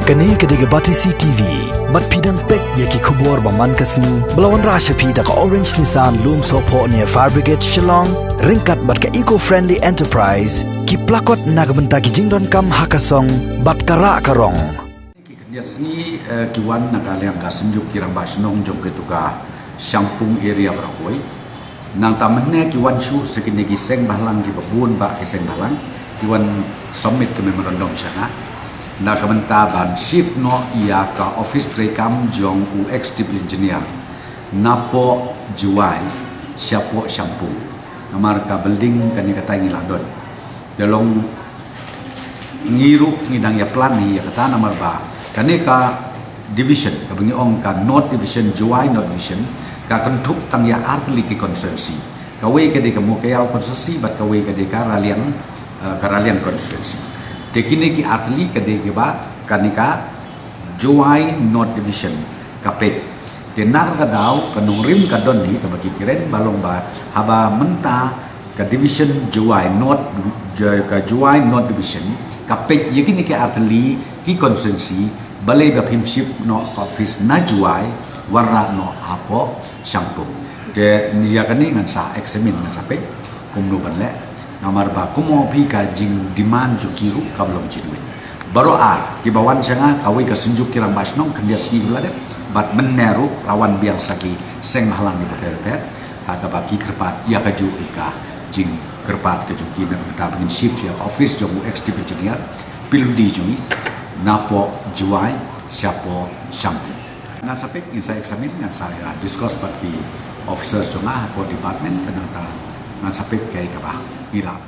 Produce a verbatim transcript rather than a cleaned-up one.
Kane ka dei ka Batesi T V. Bad phi dang peit ïa ki khubor ba man ka sngi ba la wanrah sha phi da ka Orange Nissan, Lumsohphoh near Fire Brigade, Shillong, ryngkat bad ka Eco Friendly Enterprise, ki plakot na ka bynta ki jingdonkam ha ka song bad ka rah ka rong. Ki khyndiat sngi, eh, ki wan na ka liang ka Synjuk ki Rangbah Shnong jong kito ka Shangpung area baroh kawei. Nangta mynne ki wan shuh sa kine ki seng bhalang kiba bun bah ki seng bhalang, ki wan submit ka memorandum sha nga na ka bynta ban shift noh ïa ka office treikam jong u ex chief engineer napoh Jowai shapoh Shangpung. Namar ka building kane kata ngi la don. Te long ngi ruh ngi dang ïa plan hi ïa kata, namar ba kane ka division kaba ngi ong ka North Division, Jowai North Division, ka kynthup tang ïa artylli ki constituency. Kawei ka dei ka Mowkaiaw constituency bad kawei ka dei ka Raliang, eh, ka Raliang constituency. Te kine ki artylli ka dei kiba kane ka Jowai North Division ka peit. Te na ka daw ka nongrim ka don hi kaba ki kren ba long ba haba mynta ka division Jowai North, Jo-, ka Jowai North Division ka peit ïa kine ki artylli ki constituency, balei ba phim shift noh office na Jowai, wanrah noh hapoh Shangpung. Te ïa kane ngan sa examine, ngan sa peit kumno ban leh. Namar ba kumno phi, ka jingdemand jong ki ruh kam long genuine. Baroh ar kiba wan sha nga, kawei ka Synjuk ki Rangbah Shnong khyndiat sngi kaba la dep, bad mynne ruh la wan biang sa ki seng bhalang kiba pher pher. Ha kaba ki kyrpad ïa kajuh hi ka jingkyrpad ka jong ki na ka bynta ba ngin shift ïa ka office jong u ex chief engineer, P W D jong ngi, napoh Jowai shapoh Shangpung. Ngan sa peit, ngin sa examine, ngan sa ïa discuss bad ki officers jong nga hapoh department, te nangta ngan sa peit kaei kaba ngi lah.